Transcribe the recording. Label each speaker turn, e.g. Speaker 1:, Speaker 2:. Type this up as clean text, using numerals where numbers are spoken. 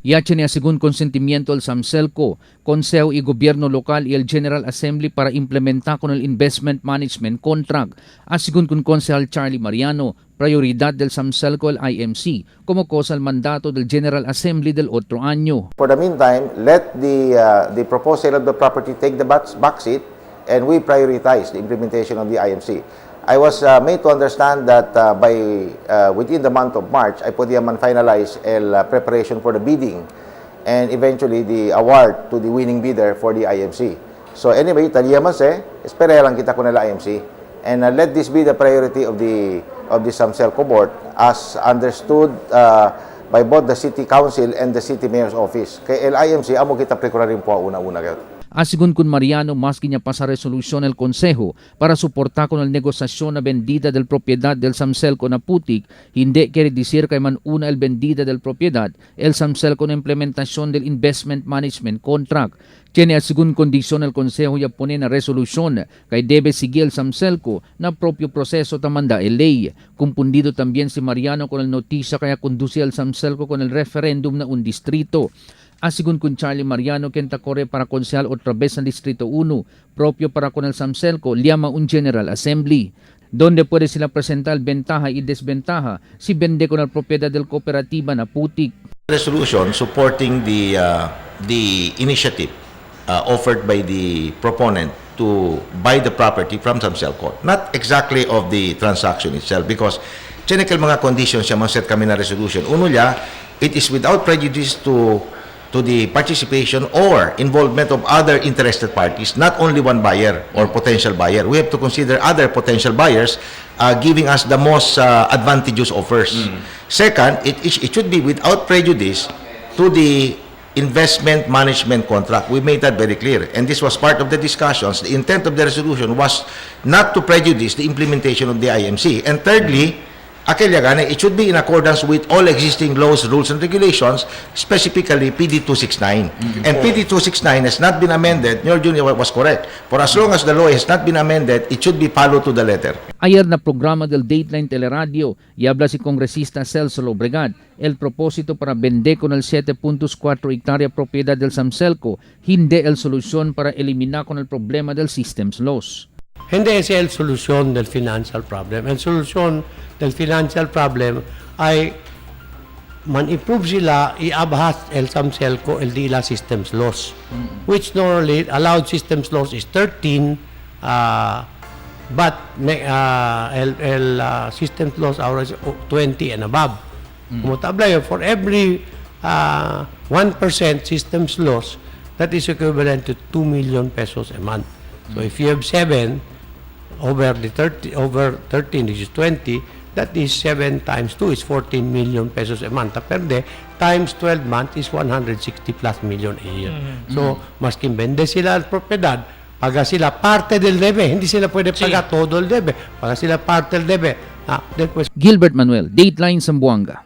Speaker 1: Ya tiene según consentimiento el Zamcelco, Consejo y Gobierno Local y el General Assembly para implementar con el Investment Management Contract. Asegún con Concejal Charlie Mariano, prioridad del Zamcelco el IMC, como cosa el mandato del General Assembly del otro año.
Speaker 2: For the meantime, let the proposed sale of the property take the back seat, and we prioritize the implementation of the IMC. I was made to understand that by within the month of March, ay pwede man finalize el preparation for the bidding and eventually the award to the winning bidder for the IMC. So anyway, taliya man se, espera lang kita con el IMC and let this be the priority of the Zamcelco board as understood by both the City Council and the City Mayor's Office. Kay el IMC, amo kita prekura rin po una-una kayo.
Speaker 1: Asegún con Mariano, más que pasa resolución el Consejo para soportar con el negociación na vendida del propiedad del Zamcelco na Putik, hindi quiere decir que man una el vendida del propiedad, el Zamcelco na implementación del Investment Management Contract. Tiene según condición el Consejo ya pone na resolución kay debe seguir el Zamcelco na propio proceso tamanda el ley. Confundido también si Mariano con el noticia kaya conduce el Zamcelco con el referéndum na un distrito. Asegún con Charlie Mariano, quien corre para concejal otra vez en Distrito 1, propio para con el Zamcelco, llama un General Assembly, donde puede sila presentar ventaja y desventaja si vende con la propiedad del cooperativa na Putik.
Speaker 2: Resolution supporting the initiative offered by the proponent to buy the property from Zamcelco. Not exactly of the transaction itself because tiene que mga conditions siya set kami na resolution. Uno ya, it is without prejudice to the participation or involvement of other interested parties, not only one buyer or potential buyer. We have to consider other potential buyers giving us the most advantageous offers. Second, it should be without prejudice to the investment management contract. We made that very clear. And this was part of the discussions. The intent of the resolution was not to prejudice the implementation of the IMC. And thirdly, aquel gani, it should be in accordance with all existing laws, rules, and regulations, specifically PD 269. And PD 269 has not been amended. Your Junior was correct. For as long as the law has not been amended, it should be followed to the letter.
Speaker 1: Ayer na programa del Dateline Teleradio y habla si congresista Celso Lobregat, el propósito para vender con el 7.4 hectárea propiedad del Zamcelco, hindi el solusyon para eliminar con el problema del systems loss.
Speaker 3: Hindi siya el solusyon del financial problem. El solusyon del financial problem ay man-improve sila, iabhas el Zamcelco el dila systems loss, which normally allowed systems loss is 13, but el systems loss ahora is 20 and above. Como tabla yun, for every 1% systems loss, that is equivalent to 2 million pesos a month. So if you have 7 over the 30 over 13, which is 20, that is 7 times 2 is 14 million pesos a month. Perde times 12 months is 160 plus million a year. So, maskin bende sila ang propiedad, paga sila parte del debe. Hindi sila pwede paga todo el debe. Paga sila parte del debe. Ah, después
Speaker 1: Gilbert Manuel, Dateline Zamboanga.